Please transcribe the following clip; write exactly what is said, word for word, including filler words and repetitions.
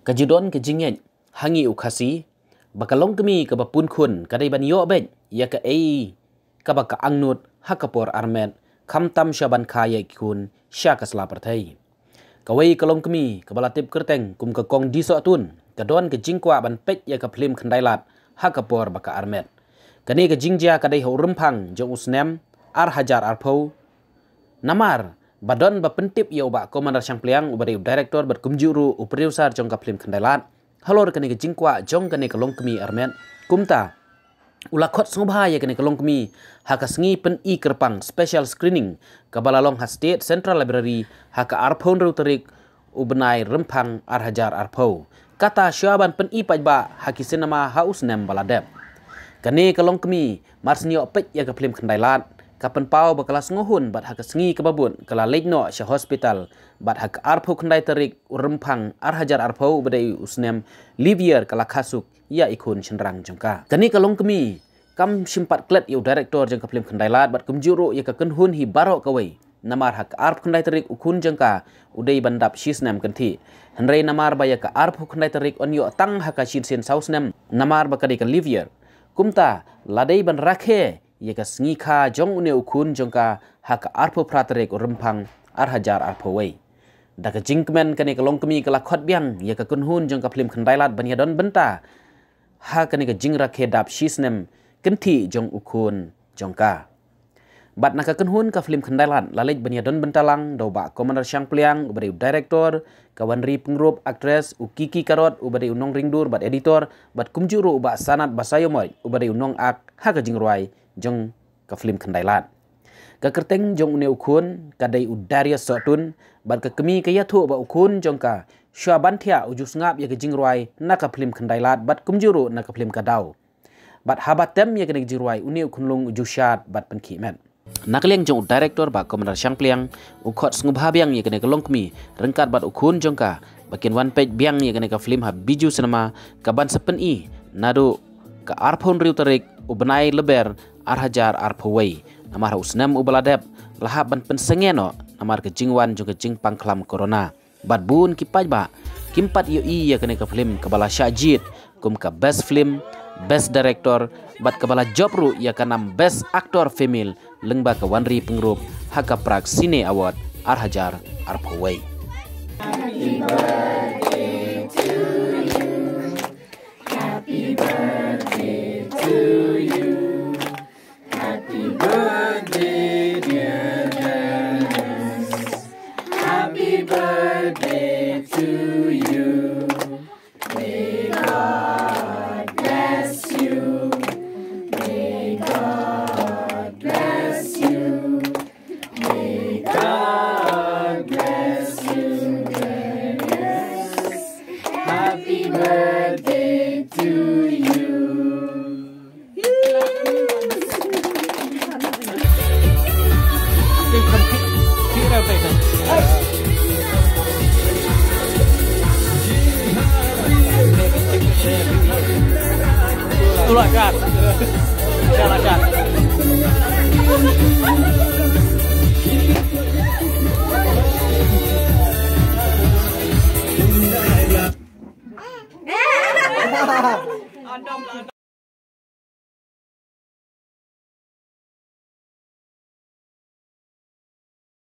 Ka ju don ka jingngeit ha ngi u Khasi ba ka longkmie kaba pun khun ka dei ban ïoh beit ïa kaei kaba ka angnud ha ka por armet, khamtam sha ban kha ïa ki khun sha ka sla pyrthei. Kawei ka longkmie kaba la tip kyrteng kum ka Kong Disohtun ka don ka jingkwah ban peit ïa ka phlim Khyndailad ha ka por ba ka armet. Kane ka jingjia ka dei ha u Rymphang jong u snem ar hajar arphew. Namar ba don ba pyntip ïa u Bah Commander Shangpliang uba dei u director bad kumjuh ruh u producer jong ka phlim Khyndailad halor kane ka jingkwah jong kane ka longkmie armet. Kumta u la khot sngewbha ïa kane ka longkmie ha ka sngi pyni kyrpang, special screening, kaba la long ha State Central Library ha ka arphew hynriew tarik u bnai Rymphang ar hajar arphew. Kata shuwa ban pyni paidbah ha ki cinema ha u snem ba la dep. Kane ka longkmie mar shu ïoh peit ïa ka phlim Khyndailad ka pynpaw ba ka la sngewhun bad ha ka sngi kaba bud ka la leit noh sha hospital bad ha ka arphew khyndai tarik u Rymphang ar hajar arphew uba dei u snem leap year ka la kha suk ïa i khun shynrang jong ka. Kane ka longkmie kam shym pat klet ïa u director jong ka phlim Khyndailad bad kumjuh ruh ïa ka kynhun hi baroh kawei. Namar ha ka arphew khyndai tarik u khun jong ka u dei ban dap shi snem kynthih. Hynrei namar ba ïa ka arphew khyndai tarik yn ïoh tang ha ka shisien saw snem namar ba ka dei ka leap year. Kumta la dei ban rakhe ïa ka sngi kha jong une u khun jong ka ha ka arphew phra tarik u Rymphang ar hajar arphew wei. Da ka jingkmen kane ka longkmie ka la khot biang ïa ka kynhun jong ka phlim Khyndailad ban ïadon bynta ha kane ka jingrakhe dap shi snem kynthih jong u khun jong ka. Bad na ka kynhun ka phlim Khyndailad la leit ban ïadon bynta lang da u Bah Commander Shangpliang uba dei u director, ka Wanri Pyngrope actress, u Kiki Karot uba dei u nongringdur bad editor, bad kumjuh ruh u Bah Sanat Basaiawmoit uba dei u nongakt ha ka jingrwai jong ka phlim Khyndailad. Ka kyrteng jong une u khun ka dei u Darius Sohtun bad ka kmie ka ïathuh ba u khun jong ka shuwa ban thiah u ju sngap ïa ka jingrwai na ka phlim Khyndailad bad kumjuh ruh na ka phlim Ka Daw. Bad haba tem ïa kane ka jingrwai une u khunlung u ju shad bad pynkhih met. Na ka liang jong u director Bah Commander Shangpliang u khot sngewbha biang ïa kane ka longkmie ryngkat bad u khun jong ka ba kin wan peit biang ïa kane ka phlim ha Bijou Cinema kaban sa pyni naduh ka arphew hynriew tarik u bnai Lber ar hajar arphew wei. Namar ha u snem uba la dep la hap ban pynsangeh noh namar ka jingwan jong ka jingpang khlam corona. Bad bun ki paidbah kim pat ïohi ïa kane ka phlim kaba la shah jied kum ka best film, best director, bad kaba la jop ruh ïa ka nam best actor female lyngba ka Wanri Pyngrope ha ka Prague Cine Award ar hajar arphew wei.